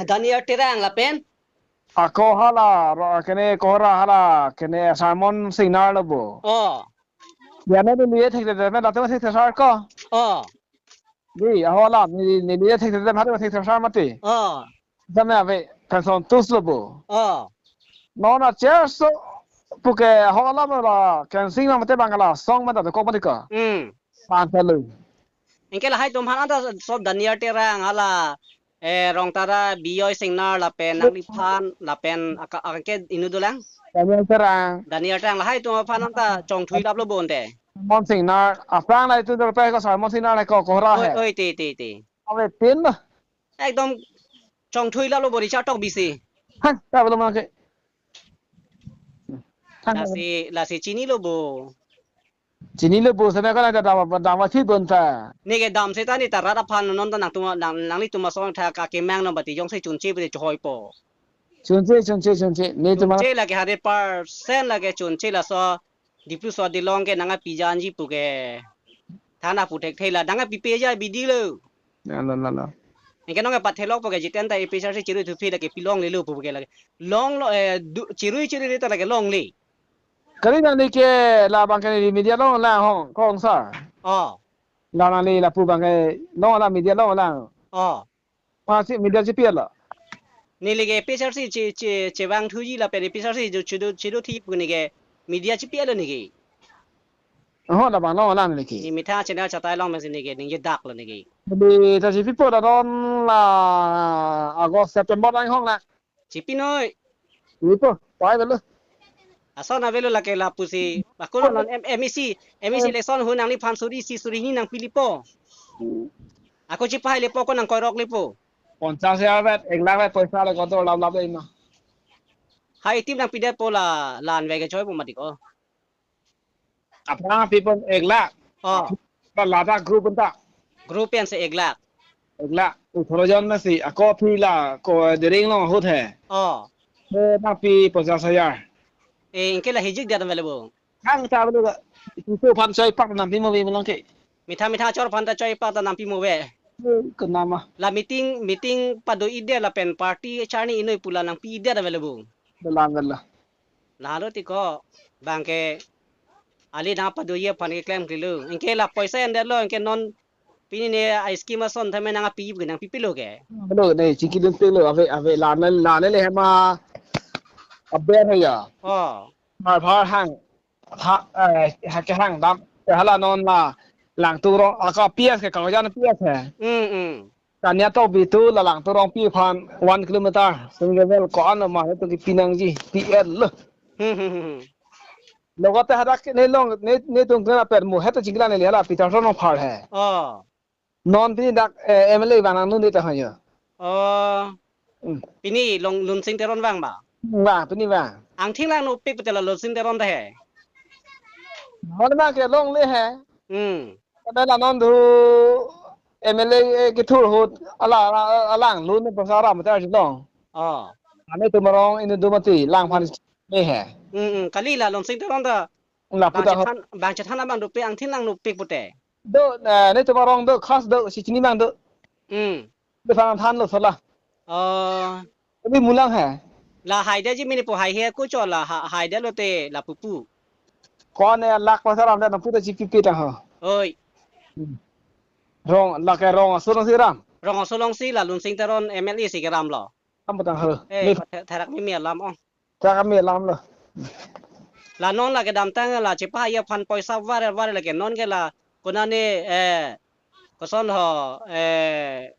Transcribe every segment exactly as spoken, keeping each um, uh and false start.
Daniel Terang lapen. Ako hala, ro-, kene kohora hala, kene Simon Singnar lo bo. Oh. Dia na neli thekthedet, na datum thekthesar ko. Oh. Di, aho hala, neli, neli thekthedet, hari thekthesar mati. Oh. Tame ave, kan son tus lo bo. Oh. Non a chair so, puke aho hala mo la, kan sing na mate bang la, song mate ko mati ko. Hmm. Pan thalo. Anke lahai atum aphan anta sob Daniel Terang hala, eh, Rongtara Bijoy Singnar lapen nangliphan lapen aka, aka ke inut dolang. Daniel Terang. Daniel Terang lahai atum aphan anta chongthui laplo bonte. Mon Singnar, aphrang lahai atum dorpai ko Simon Singnar lahai ko kohora Oi, hai. Oi, te, te, te. Ave pin lo. Ekdom chongthui laplo bo Richard Tokbi si. Hah, ta belum lagi. Hah, Lasi, lasi chinilo bo. Chinilo bo, sampai kan ada dam, dam masih bonta. Neke dam seta neta rat aphan non ta nangtum, nang, nanglitum asong tha ka kemang non bati jongsi chunche bati chohoi po. Chunche, chunche, chunche. Netum Chunche lake hundred percent lake chunche laso Dipluso dilong ke nangpijanji puke. Thana puthek thela nangpipeja bidi lo. La, la, la, la. Anke nonke pathelok puke Jiten ta A P H L C chirui thuphi lake pilonglelo puke lake. Longlo, eh, du, chirui chirui ta lake longle. Kali nangli ke labang ke media along lang hong, kong sar. Oh. La nangli lapu abang ke, no la media along lang. Oh. Masih media chipi lo. Neli ke A P H L C che, che, chevangthuji lapen A P H L C jo chido, chido thi pu neke media chipi lo neke. Oh, labang no lang neke. Ni methang channel chatai long mesi neke, ningje dak lo neke. Neli ta chipipo la non la August September lang hong la. Chipi noi. Chipipo, pai lo. Ason avelo lake lapusi. Ako non M-, M E C, M E C election ho nangliphan suri isi suri hini nangpilipo. Ako chipahai lepo ko nangkoirok lepo. Ponchas hajar vet, ek lakh vet poisa le kotor lap lap le ima. Hai tim nangpidet po la, la-an vek choi po mati ko. Aphrang pipo ek lakh. Oh. La lata group anta. Group pensi ek lakh. Ek lakh. Atharo jon masi. Ako aphi la ko Dering along ahut he. Oh. He nangpi ponchas hajar. Eh, anke la hijik dia tam avelo bo. Hang ta avelo ka. Itu aphan choi pak nangpi mo ve mo lang ke. Methang methang achor aphan ta choi pak ta nangpi mo ve. Eh, kenama. La meeting, meeting padoji dia lapen party charni inoi pu la nangpiji dia tam avelo bo. Dalam kan la. Lahelo ti ko, bang ke, ali nangpadoji aphan ke klemklelo. Anke la poisa endetlo, anke non pini ne a scheme ason tame nangpi, nangpipilo ke. Lo ne, chingki dun pilo, ave, ave, la ne, la ne le hema, aber hai ya. Oh. Mar phar hang, ha, eh, ha ke hang dam, hala non la, Langturong, ako P S ke, kawajan P S he. Hmm, hmm. Tanya to bitu la Langturongpi aphan one kilometer single well ko-an ma hetu kipi nangji P L lo. Hmm, hmm, hmm, hmm. Logote hadak ne long ne, netum kena per mu hetu chingla ne hala Peter Son phar he. Oh. Non pini dak, eh, M L A vang nang nun ta hayo. Oh. Hmm. Pini long Lunsing Teron vang ba? Vang, pini vang. Angthing lang nopik pute la Lunsing Teron ta he. Non ma ke longle he. Hmm. Kada la non du M L A, eh, kethur ahut ala, ala, alang lun pasara mata jilong. Oh. Ane tumrong ini du mati lang phan ne he. Hmm, hmm. Kali la Lunsing Teron ta. La bang puta ho. Chethan, bang chethan abang dopik angthing lang nopik pute. Do, eh, ne tumrong do khas do si chini mang do. Hmm. Befang than lo sola. Oh. Ini mulang he. La hai dia ji mini po hai he ko cho la ha-, hai dia lote la pupu. Ko-an ne lak pasar am dan puta chipi pita ho. Oi. Hmm. Rong, la ke Rong Asor along si ram. Rong Asor along si la Lunsing Teron M L A si ke ram lo. Am patang ho. Eh, ne ko the-, therak mimi alam ong. Therak mimi alam lo. La non la kedamtang la chipahai aphan poisa vare vare la ke non ke la konane, eh, koson ho, eh,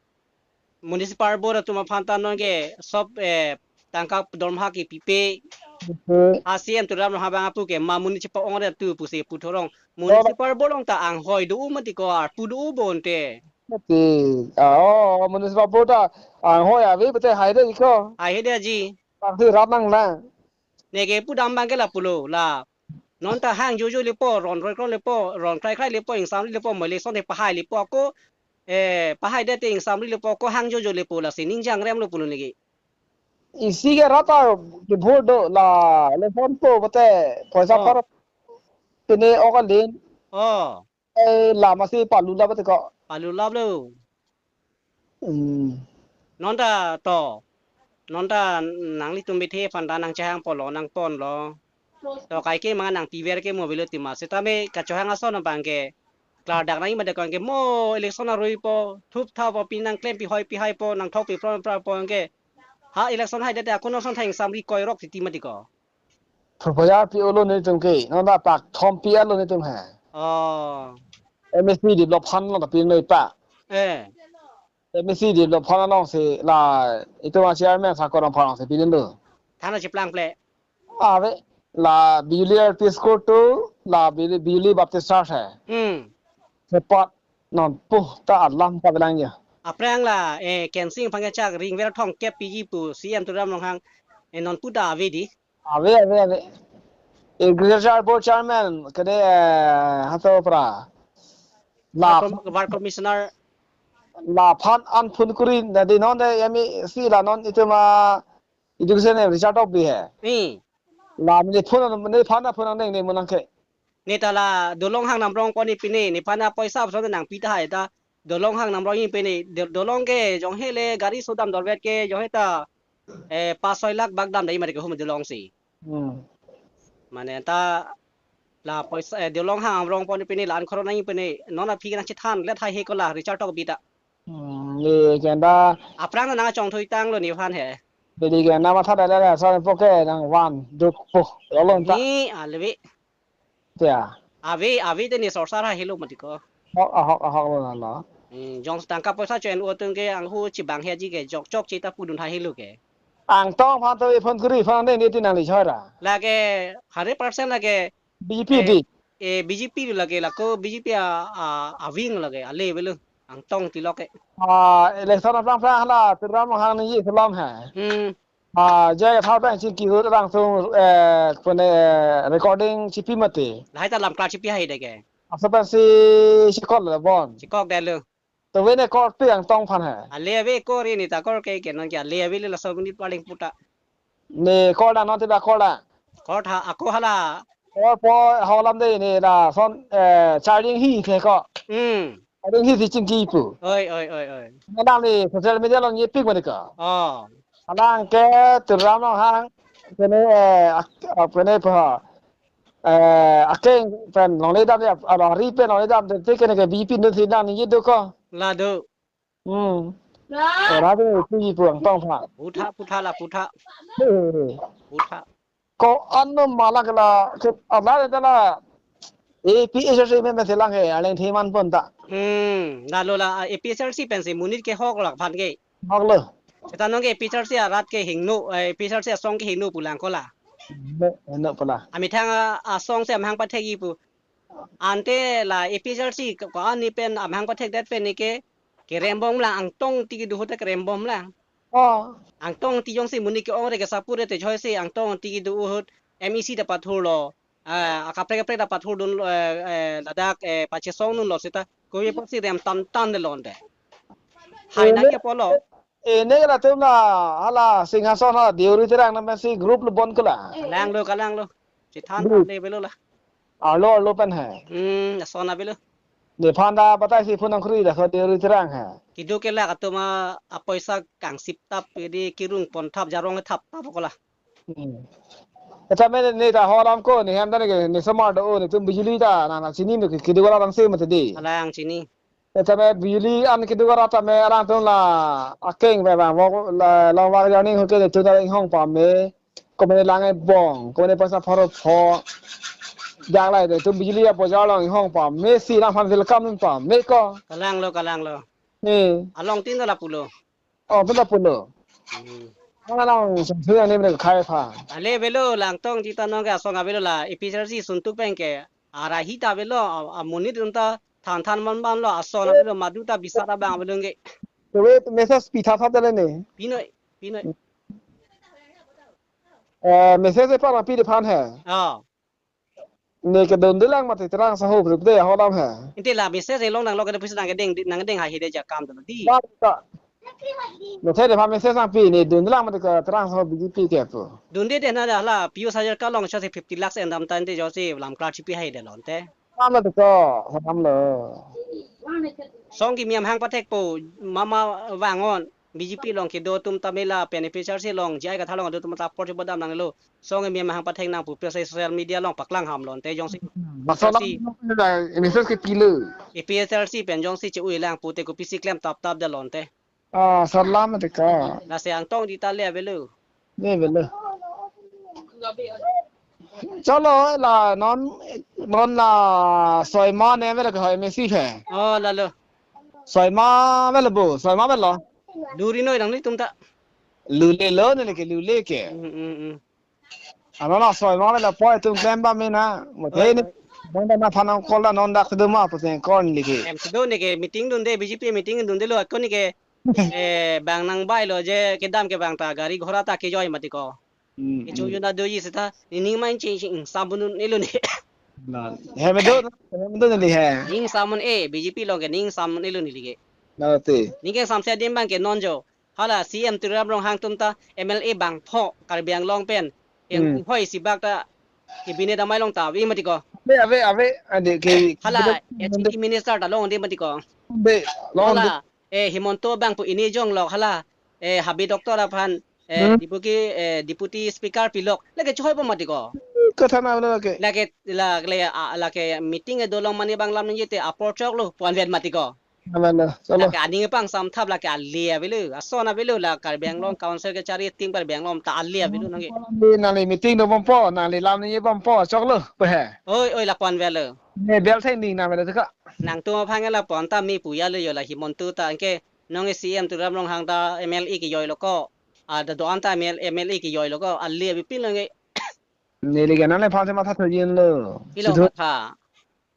municipal board atum aphan ta non ke sob, eh, tangka dormoha kepipe. Oke. A C M turam ha bang apu ke ma municipal ong re tu pusi puthorong. Municipal board ong ta anghoi do mati ko arpu do bonte. Mati. Ah, oh, municipal board ta anghoi ave bete hai de ko. Hai he dia ji. Pangsi rat nang na. Neke pudam bang ke la pulo la. Non ta hang jojo lepo, ron roi kron lepo, ron krai krai lepo, ingsam lepo, mo election te pahai lepo ako, eh, pahai det te ingsam lepo ako hang jojo lepo la si ning jangrem lo pulo neke. Isi ke rat ta ke vote do la election po bete poisa Oh. Par pine oka len. Oh. Eh, lama si palu lap te ko. Palu lap lo. Hmm. Non ta to. Non ta nanglitum bithe aphan ta nangchehang polo, nangponlo. To kaike ma nangpiver ke mo avelo tima. Setame kachohang ason abang ke klardak nangji mati ko, anke mo election arui po, thup thap po, pini nangklem pihoi pihai po, nangthok piphron phra po anke. Ha election haidete akono son thang samri koirok titi mati ko. Thurphajar pi-olo netum ke, non ta pak thom pi-alo netum he. Oh. M A C develop fund lo ta pinoi pa. Eh. M A C develop fund alongsi la itum a chairman sakor aphan alongsi pidun do. Thana chiplang ple. Ave, la Bijuli L P school tu, la Bijuli, Bijuli Baptist Church he. Hmm. Sepat non pu ta alam pabelang ya. Aphrang la, eh, Kensing aphan kechak ring ver thomkep piji pu C M Tuliram Ronghang, eh, non pu ta ave di. Ave, ave, ave. Agriculture Board Chairman, kede, eh, hato pra. La, War Com-, War Commissioner. Laphan an phone kuri, nadi non de M A C la non itum a education e Richard Tokbi he. Hmm. La ne phone, nephan phone nang ne mo nangke. Ne ta la Dolonghang Namrong poni pine, nephan poisa apson nangpi tahai ta. Dolonghang Namrong pine, Do-, Dolong ke jong hele gari sodam dorvet ke jong he ta, eh, pas soi lakh bak dam dai mari ke hum Dolong si. Hmm. Mane ta la poisa, eh, Dolonghang Namrong poni pine la an khoro nang pine, non aphi nangchethan let hai he ko la Richard Tokbi ta. Hmm, ne kenda. Aphrang nangchongthui tanglo nephan he. Jadi kenda matha dala la son po ke nangvan duk po. Lolong ta. Ni alwi. Ya. Ave, ave te ne sorsar ha helo mati ko. Ahok, ahok, ahok lo na lo. Hmm, jong tangka poisa cho-en-o atum ke anghu chibang he ji ke jok chok chita pudun ha helo ke. Angtong aphan to iphone kuri aphan ne ne ti nangli choi ra. Lake hundred percent lake B J P eh, di. Eh, B J P lake lako B J P a, a, a wing lake ale avelo. Angtong tilok ke. Ah, election aphrang aphrang hala Tuliram Ronghang ne ye selam he. Hmm. Ah, je thar pen chingki hut rang sung, eh, pune, eh, recording chipi mati. Lahai ta lam klar chipi hai de ke. Aso pen si chikok le bon. Chikok de lo. To ve ne kor pi Angtong aphan he. Ale ave kor ini ta kor ke ke non ke ale ave le laso minit paling puta. Ne kor da non te ba kor da. Kor tha ako hala. Kor po halam de ne la son, eh, charging hi the ko. Hmm. Charging hi si chingki pu. Oi, oi, oi, oi. Nang ni social media along ye pik mati ko. Oh. Alang ke Tuliram Ronghang kene, eh, ak-, ak-, kene pa, eh, akeng pen longle dam ya, alo ri pen longle dam te kene ke B J P nun si nang ni do ko. La do. Hmm. Ora de pu ji pu Angtong aphan. Putha, putha la putha. He, he, he. Putha. Ko ano mala ke la ke ala de la A P H L C me me selang he aleng thiman pon ta. Hmm, la lo la A P H L C pensi monit ke hok lak aphan ke. Hok lo. Seta nong ke A P H L C arat ke hingno, eh, A P H L C asong ke hingno pulang ko la. Ne, ne pula. Amethang a, asong si amahang pathekji pu. Ante la A P H L C ko, ko ani pen amahang pathekdet pen ne ke kerembom lang Angtong ti kedo ahut kerembom lang. Oh. Angtong ti jongsi monit ke-ong re ke sapur re te joi si Angtong ti kedo ahut M A C ta pathurlo. Ah, akaprek kaprek ta pathurdunlo, eh, eh, ladak, eh, pachesongdunlo seta. Ko ye pasi rem tan tan de lonte. Hai na ke polo. Eh, ne la tem la hala Singhason ha Deuri Terang na si group lo bon ko la. Kalang lo, kalang lo. Chethan le avelo la. Arlo, arlo pen he. Hmm, ason avelo. Nephan ta batai si phone nangkri da ko Deuri Terang he. Kedo ke la atum a, apoisa kangsip tap, di kirung pon thap, jarong thap tap ko la. Hmm. Eta me ne ta halam ko, ne hem ta ne ke, ne samar do, netum Bijuli ta, na, na chini me ke, kedo la bang se mati di. Alang chini. Eta me Bijuli an kedo la ta me alang tum la, akeng me bang, wok, la, long wak journey ho ke, netum ta inghong pame. Komane lang ebong, komane poisa pharo pho. Jak lai de, tum Bijuli a bojar along inghong pame, si lang phan welcome pame ko. Kalang lo, kalang lo. Ne. Along tin la pulo. Oh, pin ta pulo. Hmm. Mana lang sangsu yang ni mereka khai pha. Ale avelo la Angtong ti ta nong ke asong avelo la A P H L C suntuk pen ke. Ara hi ta avelo a, amonit un ta than than man man lo ason avelo madu ta bisa ta bang avelo ke. To ve message pi tha tha dale ne. Pinoi, pinoi. Eh, message e para pi de phan he. Oh. Ne ke dun de lang mati Terang saho group de halam he. Inte la message e long nang lo ke de pis nang deng nang deng hai hi de jakam to di. Ba ta. Ne the de pha message nangpi ne dun de lang mati ke Terang saho B J P ke pu. Dunde de na da la Pius Hajar kalong chot si fifty lakhs endam ta inte jo si lam klar chipi hai de lonte. Halam lo to, halam lo. Song kimi amahang pathek po mama vangon. B J P along kedo atum ta mela pen A P H L C along J I Kathar along kedo atum ta apor chebodam nanglo. Song emi mahang patheng nang pu pen social media along paklang ham lonte jongsi Masalah si- na ini ses ke pilo. A P H L C pen jongsi che-ui lang pute kopisi klem tap tap da lonte. Ah, salam teka. Lasi angtong di ta le avelo. Ne belo. Chalo la non non la soima ne melo ke hoi mesi phe. Oh, lalo. Soima melo bo, soima melo. Duri noi nanglitum ta. Lule lo ne ke lule ke. Mm, mm, mm. Ano na soima melo poi tum klem ba me na. Mo the ne. Bang da na phanang kol da non dak do ma pu sen kon liki. Em, kedo ne ke meeting dunde, B J P meeting dunde lo, ako ne ke eh bang nang bai lo je kedam ke bang ta gari ghora ta kejoi mati ko. Hmm, Kecho yuna doji seta, nining main ching ching samun ne lo ne. Na, he me do, he me do ne he. Ning samun e, B J P along ke ning samun ne lo ne ligi. Na te. Ning ke samse adim bang ke non jo. Hala C M Tuliram Ronghang atum ta M L A bangpho Karbi Anglong pen. Yang Hmm. hoi si bak ta cabinet amei along ta vi mati ko. Ave ave ave ade ke. Hala H T T minister ta long de mati ko. Be long de. Hala eh Himanta bang pu ini jong lok hala eh Habib Doctor aphan eh Hmm. deputy eh deputy speaker pilok. Lake choi po mati ko. Kotha na lo ke. Lake la le a- lake meeting e dolong mani bang lam ni te apor chok lo puan vet mati ko. Mana chalo. Lake aning pang sam thap lake ali avelo, ason avelo la Karbi Anglong Council kechari atum Karbi Anglong ta ali avelo nang ke. Ni nang le meeting do bompo, nang le lam ni bompo chok lo pe he. Oi oi la puan vet lo. Ne bel theng ding na mele ka. Nangtum aphan la puan ta mi puya lo yo la Himanta ta anke nong e C M Tuliram Ronghang ta M L A kejoi lo ko. Ada do-an ta M L A M L A kejoi lo ko. Ali avi pin lo nge. Neli ke nang le phan se matha thoji lo. Pilo Situ- matha.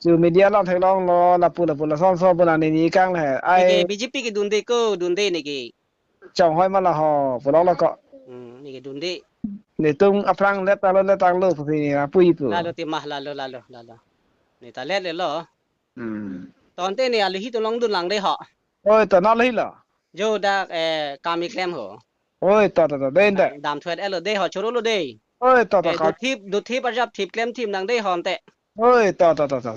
Chu media along theklong lo lapu lapu la son son puna neli kang le. Neke Ai B J P kedunde ko dunde neke. Chong hoi mala ho pulong lo ko. Hmm, neke dunde. Netum aphrang let talo let tanglo pusi ni apui pu. Lalo timah lalo lalo lalo. Ne ta let le lo. Hmm. Tonte ne alihi tulong dun lang de ho. Oi to na lo hi lo. Jo dak eh kami klem ho. Oi to to to den de. Dam thuet elo de ho choro lo de. Oi to to Eh, ka. Duthip duthip arjap thip klem thip nang de ho ante. Oi to to to to.